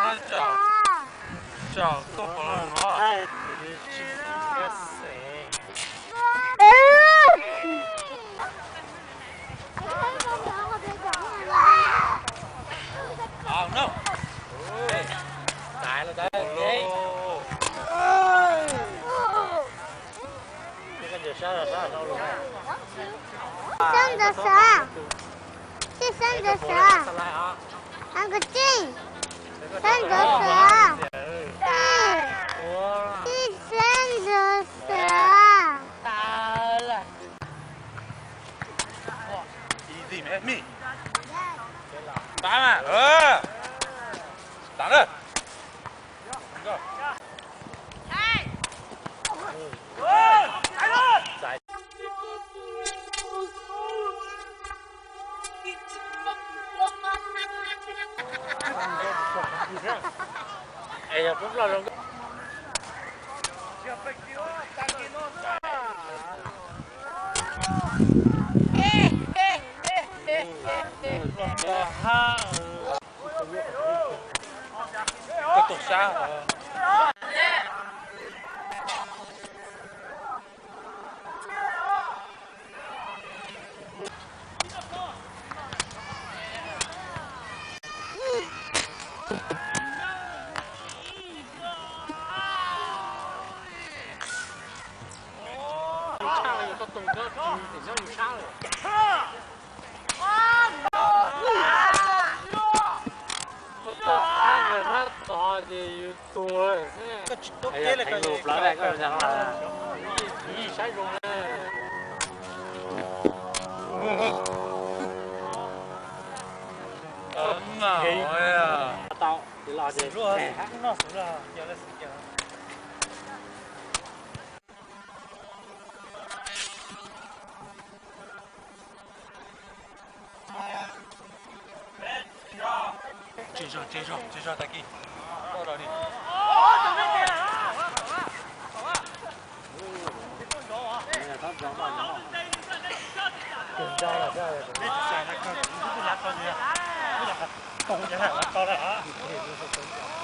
Tsom koj pom los no. Sab ntawd sab. Sib sab ntawd sab. Ang koj tseej. Sab ntawd sab. Sib sab ntawd sab. Koj tuaj sab. Koj tsis tuaj kiag li, koj lus plawv, koj saib zoo. Tau, los ces noj xwb los yog lawv xwm kiag. Tseg zog, tseg zog, tseg zog tag kis. Koj los li. Tus ntsa los, tus ntsa los, tus ntsa los, tus ntsa los.